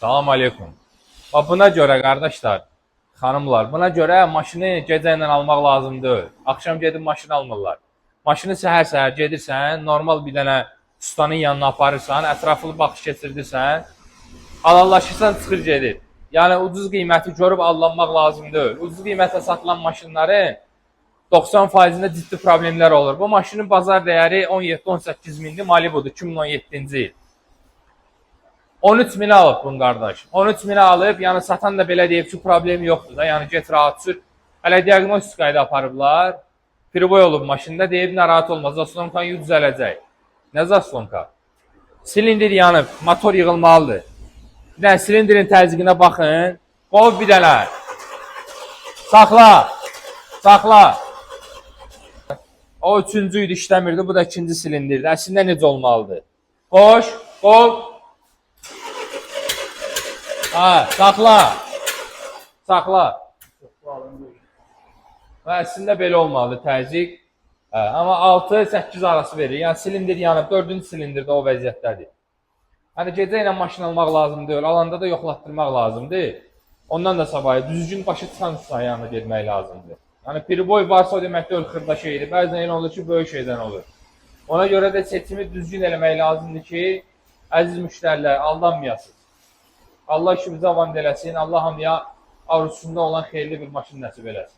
Salam aleykum. Bax buna görə qardaşlar, xanımlar, buna görə maşını gecə ilə almaq lazım deyil. Axşam gedib maşın almırlar. Maşını səhər-səhər gedirsən, normal bir dənə ustanın yanına aparırsan, ətraflı baxış keçirdirsən, halallaşırsan, çıxır gedir. Yəni ucuz qiyməti görüb aldanmaq lazım deyil. Ucuz qiymətə satılan maşınların 90%-ində ciddi problemlər olur. Bu maşının bazar dəyəri 17-18 mindir, Malibudur, 2017-ci il. 13 minə alıb bunu qardaş. 13 minə alıb, yəni satan da belə deyib ki, problemi yoxdur da, yəni get rahat sür. Hələ diaqnostikaya da aparıblar. Перебой olub maşında, deyib narahat olma, zaslonkan düzələcək. Nə zaslonka? Silindir yanıb, motor yığılmalıdır. Bir dənə silindirin təzyiqinə baxın. Qov bir dənə. Saxla. Saxla. O üçüncü idi, işləmirdi. Bu da ikinci silindirdir. Əslində necə olmalıdır? Qoş, qov. Ha, saxla. Saxla. Və əslində belə olmalıdır təzyiq. Hə, amma 6-8 arası verir. Yəni silindir yanıb, dördüncü silindirdə o vəziyyətdədir. Yəni gecə ilə maşın almaq lazım deyil, alanda da yoxlatdırmaq lazımdır. Ondan da savayı düzgün başa çıxan ustanın yanına getmək lazımdır. Yəni перебой varsa o demək deyil xırda şeydir. Bəzən elə olur ki, böyük şeydən olur. Ona görə də seçimi düzgün eləmək lazımdır ki, əziz müştərilər, aldanmayasınız. Allah işimizi avan eləsin. Allah hamıya arzusunda olan xeyirli bir maşın nəsib eləsin.